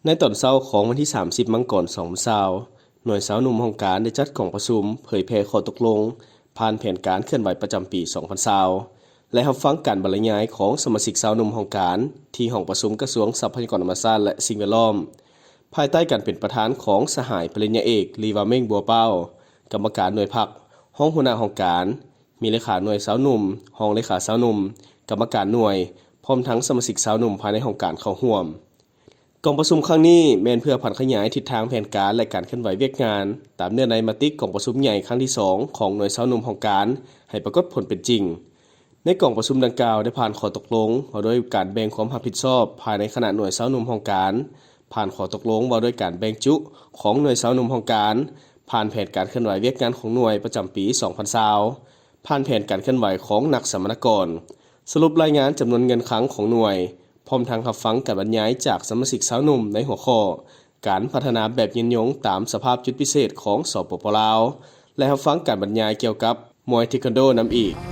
ໃນຕອນເຊົ້າຂອງວັນທີສາມສິບມັງກອນສອງພັນຊາວ ໜ່ວຍຊາວໜຸ່ມຫ້ອງການໄດ້ຈັດກອງປະຊຸມເຜີຍແຜ່ຂໍ້ຕົກລົງຜ່ານແຜນການເຄື່ອນໄຫວປະຈຳປີສອງພັນຊາວ ແລະ ຮັບຟັງການບັນລະຍາຍຂອງສະມາຊິກຊາວໜຸ່ມຫ້ອງການ ທີ່ຫ້ອງປະຊຸມກະຊວງຊັບພະຍາກອນທຳມະຊາດ ແລະ ສິ່ງແວດລ້ອມ ພາຍໃຕ້ການເປັນປະທານຂອງສະຫາຍປະລິນຍາເອກ ລີວາເມັງ ບົວເປົ້າ ກຳມະການໜ່ວຍພັກ, ຮອງຫົວໜ້າຫ້ອງການ, ມີເລຂາໜ່ວຍຊາວໜຸ່ມ, ຮອງເລຂາຊາວໜຸ່ມ, ກຳມະການໜ່ວຍ ພ້ອມທັງສະມາຊິກຊາວໜຸ່ມພາຍໃນຫ້ອງການເຂົ້າຮ່ວມ. ກອງປະຊຸມຄັ້ງນີ້ແມ່ນເພື່ອຜັນຂະຫຍາຍທິດທາງແຜນການ ແລະ ການເຄື່ອນໄຫວວຽກງານ ຕາມເນື້ອໃນມະຕິກອງປະຊຸມໃຫຍ່ຄັ້ງທີສອງຂອງໜ່ວຍຊາວໜຸ່ມຫ້ອງການ ໃຫ້ປາກົດຜົນເປັນຈິງ. ໃນກອງປະຊຸມດັ່ງກ່າວໄດ້ຜ່ານຂໍ້ຕົກລົງວ່າດ້ວຍການແບ່ງຄວາມຮັບຜິດຊອບພາຍໃນຄະນະໜ່ວຍຊາວໜຸ່ມຫ້ອງການ, ຜ່ານຂໍ້ຕົກລົງວ່າດ້ວຍການແບ່ງຈຸຂອງໜ່ວຍຊາວໜຸ່ມຫ້ອງການ, ຜ່ານແຜນການເຄື່ອນໄຫວວຽກງານຂອງໜ່ວຍປະຈຳປີສອງພັນຊາວ, ຜ່ານແຜນການເຄື່ອນໄຫວຂອງນັກສຳມະນາກອນ, ສະຫຼຸບລາຍງານຈຳນວນເງິນຄັງຂອງໜ່ວຍ, ພ້ອມທັງຮັບຟັງການບັນຍາຍຈາກສະມາຊິກຊາວໜຸ່ມໃນຫົວຂໍ້ ການພັດທະນາແບບຍືນຍົງຕາມສະພາບຈຸດພິເສດຂອງ ສປປ ລາວ ແລະ ຮັບຟັງການບັນຍາຍກ່ຽວກັບມວຍເທຄວັນໂດນຳອີກ.